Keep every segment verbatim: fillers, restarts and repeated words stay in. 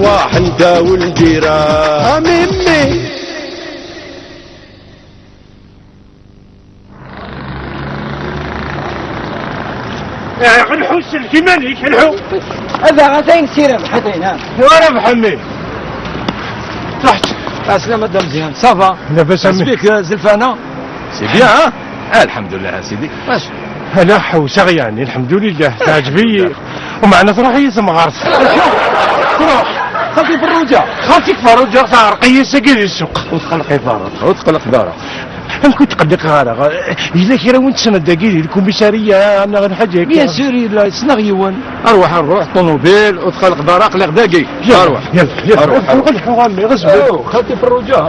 Ḥenda u lǧira. A mimi. Eh, lḥu, sellek iman-ik, lḥu. Ad aɣeɣ ayen sirem, ḥatain, ha. Wa Rabaḥ, a mmi. Truḥ. Aslama, a Dda Meẓyan. Ça va? Labas, a mmi. Azbik, eh, zelfana? C'est bien, hein? Alḥemdulillah, a sidi. Mac. Ala, ḥewseɣ, yeɛni, lḥemdulillah, teɛǧeb-iyi. Umeɛna truḥ-iyi temɣart. Truḥ. Xalti Ferruǧa. Xalti Ferruǧa teɛreq-iyi sagi di ssuq. Ur tqelleq i Ferruǧa, ur tqelleq dara. Amek ur tqelliqeɣ ara? Yella kra win tessneḍ dagi di lkumisariya neɣ lḥaǧa akka? Bien sûr, yella, ssneɣ yiwen. Arwaḥ, arwaḥ, ṭunubil, ur tqelleq dara, aql-aɣ dagi. Yalla, arwaḥ. Yalla, yalla. Arwaḥ, arwaḥ. Lḥu, lḥu, a mmi, ɣzbel. Oh, xalti Ferruǧa.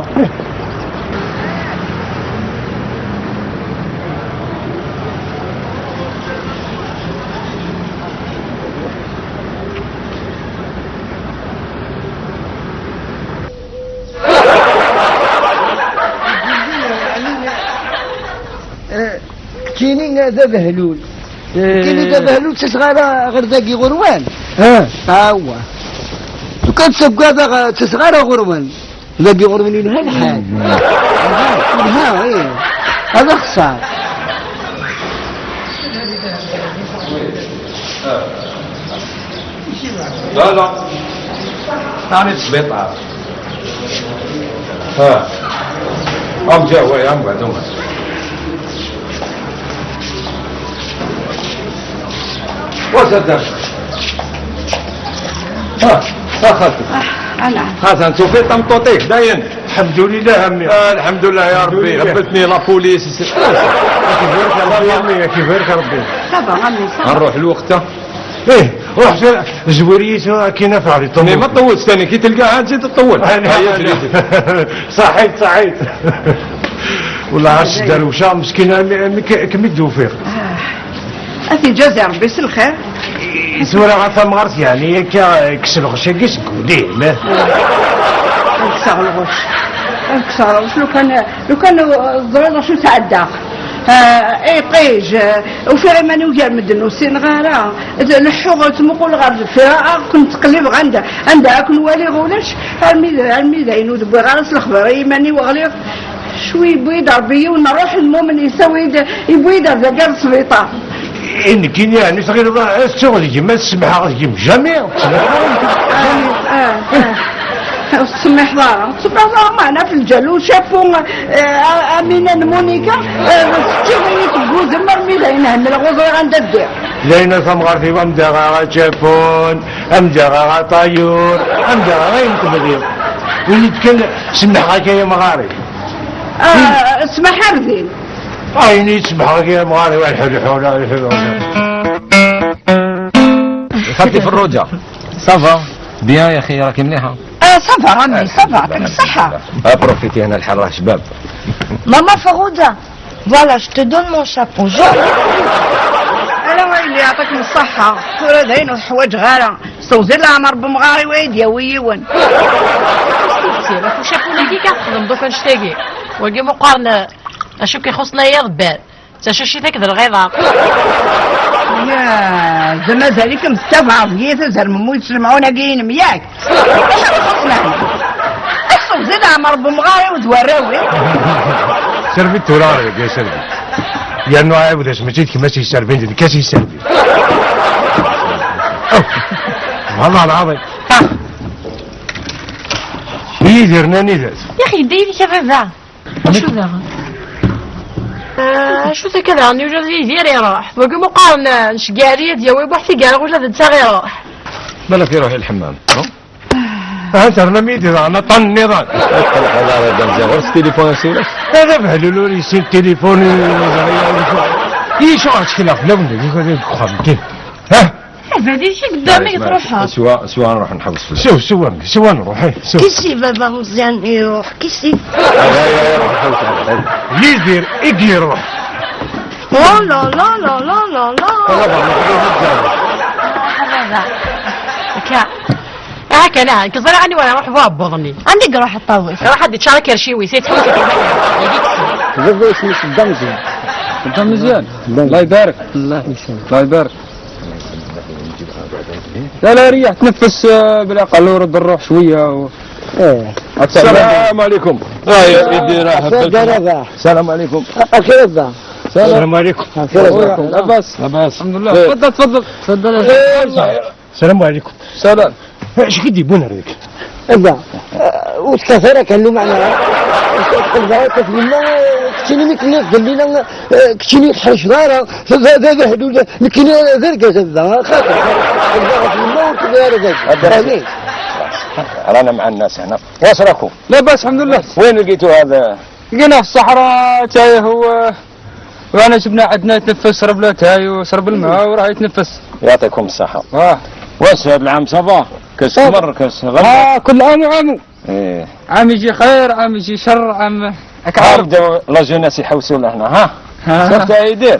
Eh, keččini d abehlul. Eh. Keččini d abehlul, ur ttaseɣ ara ɣer dagi ɣur-wen. Ah. Awa. Lukan ttaggadeɣ, eh, ur ttaseɣ ara ɣur-wen. Dagi ɣur-wen yelha lḥal. Yelha, yelha, ih. Ad axṣer. لا، لا. ثاني السبيطار. ها. هم جاوا يا هم بعدهم. واش هذا؟ ها، ها خالتي. آه، أنا. خالتي، أنت وفي طمطوطيك داين؟ الحمد لله، عمي. آه، الحمد لله يا الحمد ربي، لله. غبتني لابوليس. كيبارك ربي، عمي، كيبارك ربي. صافا، عمي، صافا. نروح الوقت. ايه، روح زويريس كاين في عرض مي الطوموبيل. ما طولش ثاني، كي تلقاها تزيد تطول. آه، لا، هيا لا، جريتي. لا. صحيت، صحيت. والله عاش الدروشه مسكينه، م-، م-، ك-، كمي التوفيق. آه. أتي جازي ربي سلخير. سورة غا تمغرت يعني، كا-، كسب غشا كيس قولي، ما. نكسر الغش. نكسر الغش. لو كان، لو كان الزرير شو تعدى. آه، إيطيج، آه، وفي عماني ويا مدن وسين غارة. نحو غتمقول غير في، آه، كنت تقلب غندا، عندها كن والي غولاش، هالميدا، هالميدا ينود بغارس الخبر، إيماني وغليظ. شوي بيض ربي ونروح المؤمن يسوي د-، يبيض هذا كاع السبيطار. إنك يعني صغير، الشغل يجي ما تسمح يجي جامي. آه، آه، آه. تسمح ضارة، تسمح ضارة معنا في الجلو شافوا، آه، أمينة المونيكا، آه، تشوفي تقول زمر ميلا ينهم الغوزو عند الدير. لينا ثم غارتي وام دغا تشافون، أم دغا طيور، أم دغا غير متبدين. وين يتكلم، سمح غاكا يا مغاري. آه، اسمح أرزين. عيني تسمح لك يا مغاري، والحلو حولا، الحلو. خالتي فروجة. Ça va؟ Bien يا أخي، راكي مليحة؟ آه، ça va، راني، ça va، يعطيك الصحة. آه، بروفيتي، أنا الحال راه شباب. Maman Farouda, voilà, je te donne mon chapeau jaune. أنا ويلي، يعطيكم الصحة. كورة داين وحوايج غارة. سوزي العمر بمغاري ويد يا ويون. سير، وشافونا كي كتخدم دوكا نشتاقي. وقي مقارنة. أشو كيخصنا يا ضبال؟ تشوشي فيك ذا الغيضة. يا زعما ذلك مستفعض، يا تزهر من مويت سمعونا كاين مياك. اش خصنا؟ اصل زيد عمر بمغاري وزواراوي. سيرفي التوراري يا سيرفي. يا نوع عبد اسمه جيت كما سي سيرفي، كاسي سيرفي. والله العظيم. هي درنا نيدات. يا أخي، ديري كذا ذا. أشو ذا؟ آه، شو ذا كذا؟ نيوجد يدير يروح. وقوم قارن، نشقاري ديوي بوحدي قال غوجة ذا يروح. بالك يروح الحمام. ها، ترنا ميدي، أنا طن نظام. هذا راه دام جا غير التليفون يا سيدي. هذا بهلولو يسير التليفون. إيش راك تكلف؟ لا، ولا، يقول لك خمتين. ها؟ هذه شي قدامي معليش، معليش. تروحها. سوا، سوا نروح نحوس في البيت. سوا، سوا، سوا نروح، إيه، سوا. كيسي بابا مزيان يروح، كيسي. لا، لا، لا، روح، روح، روح، روح. يدير، إيك يروح. لا، لا، لا، لا، لا، لا، لا. هذا بابا، هذا بابا. هذا. كا. هاك أنا، كزرع أنا ولا روح باب بضني. عندك روح الطاوس. روح هذه تشارك يا رشيوي، سيت حوسك. هذا اسمه صدام مزيان. صدام مزيان. الله يبارك. الله يسلمك. الله يبارك. لا، لا، ريح، تنفس، آه، بالأقل ورد الروح شوية و... ايه. السلام عليكم. آه، يا سيدي، راح السلام عليكم. السلام عليكم. السلام عليكم. لاباس؟ لاباس. الحمد لله. خير. تفضل، تفضل. تفضل يا شيخ. السلام عليكم. سلام. اش قد يبون هذيك؟ لا. آه، وتكاثر كان له معنى. تقول بها كيف منا، كتشيني ميك ليك، قال لنا، آه، كتشيني تحرش دارا، ف-، ف-، ف-، ف-، حدود، لكن غير كذا، خاطر، خاطر، خاطر منا وكذا غير كذا. فاهمين؟ رانا مع الناس هنا. واش راكم؟ لاباس، الحمد لله. وين لقيتوا هذا؟ لقيناه في الصحراء، تايه هو. وانا جبنا عندنا يتنفس، شرب له تاي وشرب الماء وراه يتنفس. يعطيكم الصحة. اه. واش هاد العام صافا؟ كاس تمر، كاس غلة؟ اه، كل عام وعامو. ايه. عام يجي خير، عام يجي شر، عام هاك عارف. بداو لا جوناس يحوسوا لهنا، ها؟ ها. شفت يا يدير؟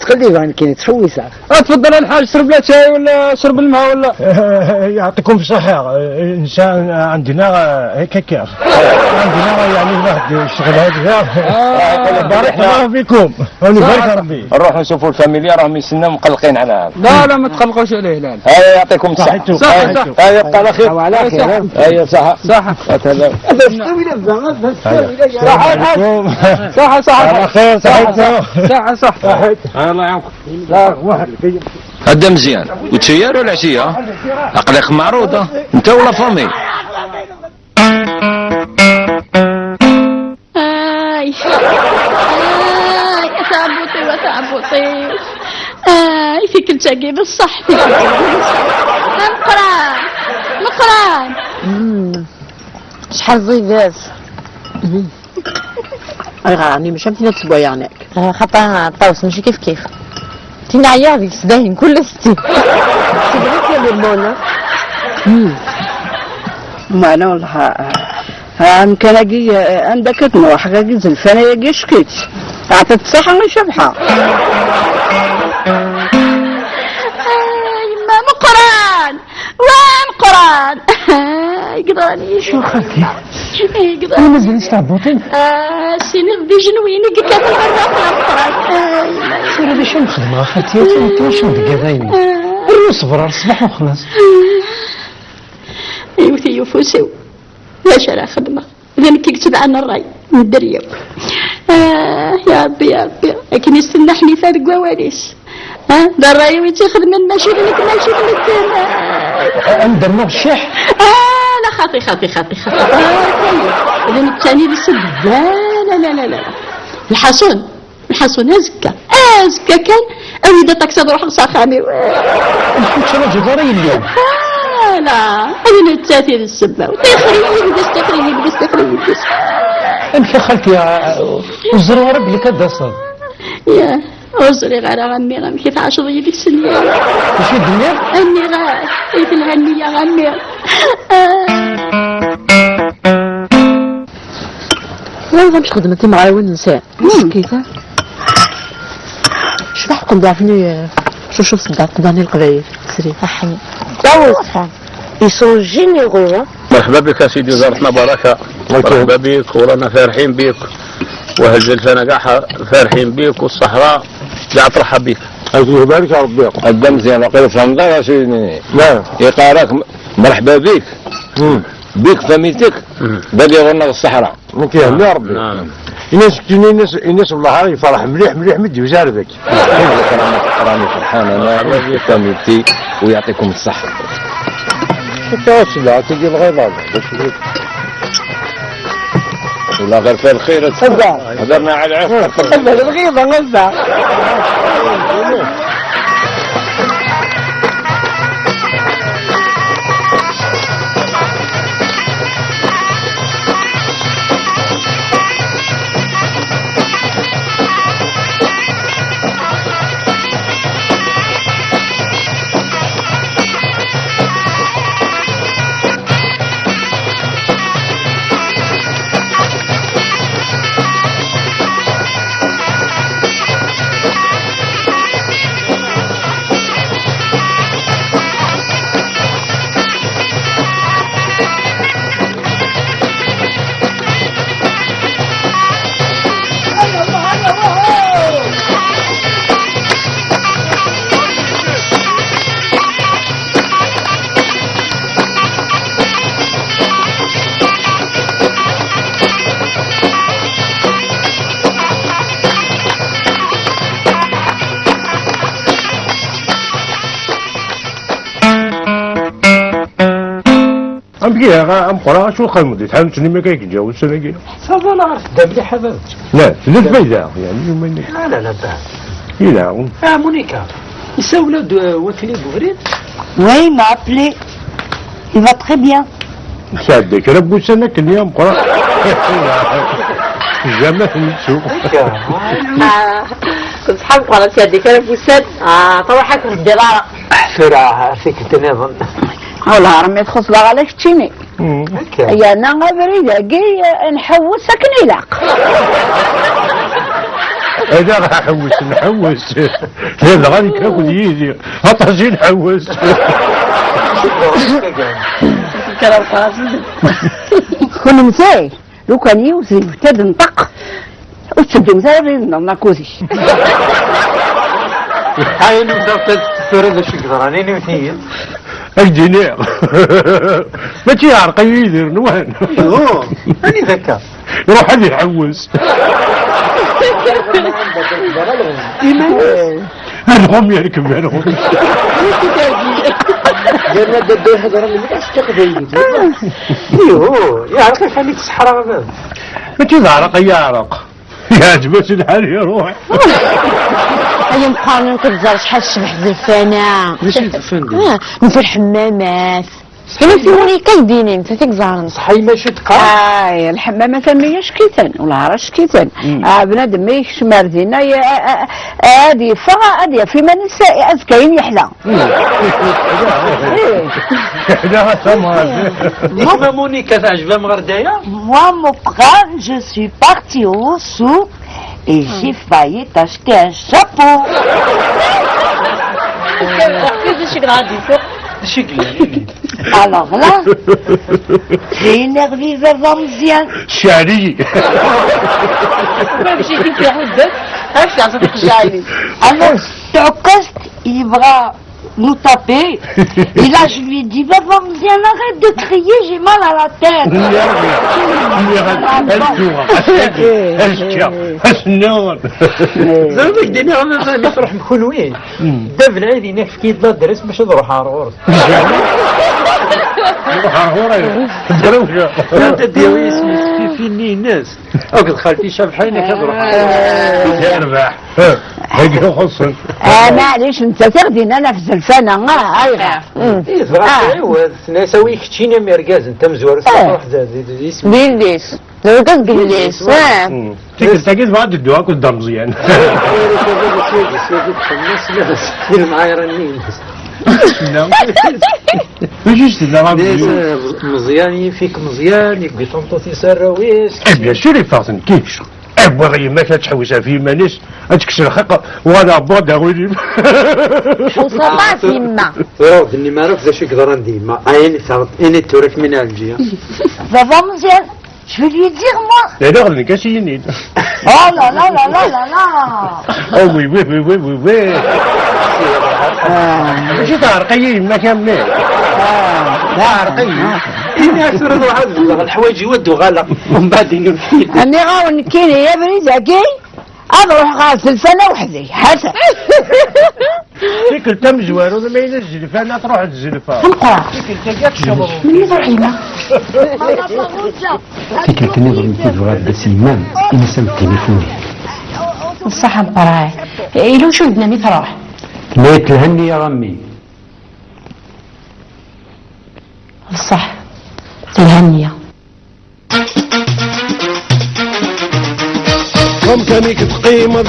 تقلب عن كاين تحويسة. آه، تفضل الحاج، شرب له تاي ولا شرب الماء ولا؟ يعطيكم الصحة. إنسان عندنا هيك هكا. عندنا يعني واحد الشغل هذا. آه. بارك الله فيكم. هوني صح، بارك صح. ربي. نروحوا نشوفوا الفاميليا، راهم يستناو مقلقين على هذا. لا، لا، ما تقلقوش عليه الآن. هيا، يعطيكم الصحة. صحيتو. صح، صح. هيا، يبقى على خير. وعلى خير. هيا، صحة. صح. وتهلا. صح، صح. صح، صح. على خير، صحيتو. صح، صح. الله يعاونكم. هذا مزيان. وتسيارو العشية. أقلق معروضة. أنت ولا فامي؟ آي. آي، أتعبطي وأتعبطي. آي، في كل تاقي بصح، في كل تاقي بصح. مقران. مقران. مم. شحال زيداز. مم. أي غا، راني مش فهمتي نفس بويا هناك. آه، خاطر طاوس ماشي كيف كيف. تينا عيا هذيك السداين كل ستي. سيدي، يا ميمونة. مم. معنا والله. ها، ها، كان أجي، آه، عندك تنوح، أجي زلفانة، أجي شكيت. أعطت الصحة، شبحة. آه، يما مقران. وين قران؟ يقدرني. شو خالتي؟ يقدر. أنا مازال يستعبطين؟ آه، سيني غدي جنويني قلت لك الغرة في القران. آه، يما. سير هذا شنو نخدم، خالتي؟ أنت شنو دقيقة يما؟ آه. الصبر، الصباح وخلاص. يوثي يفوسو. لا شرا خدمة. إذا كي كتب عن الرأي من الدريا. آه، يا ربي، يا ربي. لكن يستنى حنيفة ديك وواليس. ها، دا الرأي وين تيخدم، ماشي منك، ماشي من الدين. آه. أندر ما الشيح؟ آه، لا، خاطي، خاطي، خاطي، خاطي. آه، طيب. إذا الثاني لسه. لا، لا، لا، لا، لا. الحصون. نحصل أزكى، أزكى كان. أولي دا طاكسي نروح لصاخامي. نحوس على جدار اليوم. آه، لا، أنا نتاتي للسبة. وتخري يلبس، تخري يلبس، تخري يلبس. أمشي خالتي، آه، وزروا ربي لك هذا الصوت. يا، وزري غير غمي، غمي كيف عشر يديك سنية. ماشي الدنيا؟ أمي غا، إيه الهنية غمي. آه. لا، لا، مش خدمتي معاون نساء. مم. مسكينة. شبح قدامي، شو، شوف صدق قدامي القبايل. سري. أحم. داوود. Ils sont généreux, hein. مرحبا بك يا سيدي، زارتنا بركة. مرحبا بك، ورانا فارحين بك. وأهل جلفانة كاع فارحين بك، والصحراء كاع ترحب بك. الله يبارك يا ربي. قدام مزيان، وقيلا في رمضان يا سيدي. لا. يقارك م-، مرحبا بك. مم. بك فاميلتك. مم. باقي غير الصحراء. ممكن يهني ربي. نعم. الناس كاينين ناس، الناس والله راه يفرح مليح، مليح من الدوزة هذاك. راني فرحان انا فاميلتي، ويعطيكم الصحة. حتى واش لا تجي الغيظة. ولا غير فيها الخير. هضرنا على العفو. الغيظة غزة. Amek ihi, a Meqqran, acu txedmeḍ di tḥanut-nni mi akka i k-ǧǧa ussan-agi? Teḥsabeḍ neɣ tedda mliḥ a baba? La, tella lfayda, yeɛni, yuman-nni. La, la, la, baba. Ila. Ah, Monica, isawel-d, euh, wakli deg ubrid? Oui, il m'a appelé. Il va très bien. Sɛedda kra n wussan akken, a Meqqran. Jamais nettu. Akka. Ah, ṣṣeḥ a Meqqran, sɛedda kra n wussan. Ah, truḥ ad kem-teddiḍ ara. Tura, tikkelt nniḍen. Wala, armi txuṣṣ daɣ ala keččini. Akka. Yerna abrid-agi, eh, nḥewwes akken ilaq. Ad aɣ-nḥewwes, nḥewwes. Ladɣa nekk akked Yidir. Aṭas i nḥewwes. Kennemti, lukan yiwet deg-went ad tenṭeq, ur tetteddumt ara abrid-nneɣ akked-k. Ay, nemẓer tura d acu yeḍran, inimt-iyi-d. Ad k-d-iniɣ. Mačči iɛreq-iyi Yidir-nwen. Ih, anida akka? Iruḥ ad iḥewwes. Iman-is. Alɣum yerkem, alɣum. Yerna dadda iḥedṛen mliḥ s teqbaylit. Ihu, yeɛreq-ak xali tseḥra a baba. Mačči d aɛreq ay aɛreq. Yeɛǧeb-as lḥal, iruḥ. Ay Meqqran, ur k-teẓẓar acḥal tecbeḥ Zelfana. D acu i d-ufan din? Ah, n Ferḥemmamat. Ini-as i Monica ad d-inin, ta tek ẓaren. Ṣṣeḥ a yemma, acu teqqar? Ay, lḥemmama tamniyya cekk-iten, wala ara cekk-iten. Ah, bnadem mi yekcem ar dinna, ya, a, a, a, ad yeffeɣ, ad yaf iman-is azekka-yin yeḥla. Yeḥla a tamɣart. Moi, Monica, teɛjeb-am ɣer daya? Moi, Meqqran, je suis partie au souk et j'ai failli t'acheter un chapeau. D acu i yellan? Alors là, j'ai énervé baba Meẓyan. Cɛel-iyi. Alors, Tɛukkazt, il bras nous taper. Et là, je lui ai dit, baba Meẓyan, arrête de crier, j'ai mal à la tête. Ẓriɣ ad k-d-iniɣ a baba, mi truḥem kunwi, Dda Belɛid yenna-k efk-iyi-d ladres bac ad ruḥeɣ ar ɣur-s. Ruḥeɣ ar ɣur-s. Anta d-yawi isem-is, Fifi-nni-ines. Akked xalti Cabḥa, yenna-k ad ruḥeɣ. Yerbeḥ. Dagi xuṣṣen. Ah, maɛlic, nettat i ɣ-d-yennan ɣef Zelfana. Ah, ayɣer? Yeẓra, iɛiwed, tenna-as awi keččini am irgazen, tamezwarut, truḥ d, d, d isem. D yelli-s. D argaz deg yelli-s. Tikkelt-agi tebɣa ad teddu akked Dda Meẓyan. Di lemɛayra-nni-ines. Mačči s tella. Meẓyan, yif-ik Meẓyan, yewwi tameṭṭut-is arraw-is. Eh, bien sûr, iffeɣ-ten kic. Eh, wwiɣ yemma-k ad tḥewwes ɣef yiman-is, ad tekkes lxiq, uɣaleɣ wwiɣ-d aɣilif. Tḥewwes aṭas yemma. Tura ur d-tennim ara d acu i yeḍran d yemma. Ayen i d-tura kemmini Ɛelǧiya. Baba Meẓyan, je vais lui dire, moi. Yella d nekk ad s-yini. Oh là là là là là là. Oh oui, oui, oui, oui, oui, oui. Ah. Mačči teɛreq-iyi yemma-k a mmi? Ah. Teɛreq-iyi. Ini-as tura ad ruḥeɣ ad bedleɣ leḥwayeǧ-iw ad d-uɣaleɣ. Umbeɛd ini-k-id. Nniɣ-awen nekkini abrid-agi ad ruḥeɣ ɣer Zelfana weḥd-i. Ḥaca. Tikkelt tamezwarut, ma yella Zelfana, truḥ-d Zelfa. Ameqqran. Tikkelt-agi ad tcewweḍ. Melmi truḥ yemma? Tikkelt nniḍen mi tebɣa ad d-tas yemma-m, ini-as am tilifuni. Ṣṣeḥ a Meqqran. Yella wacu i d-tenna mi truḥ? Tenna-yi telha nniya a mmi. Ṣṣeḥ. Telha nniya. Comme كان يكتقيم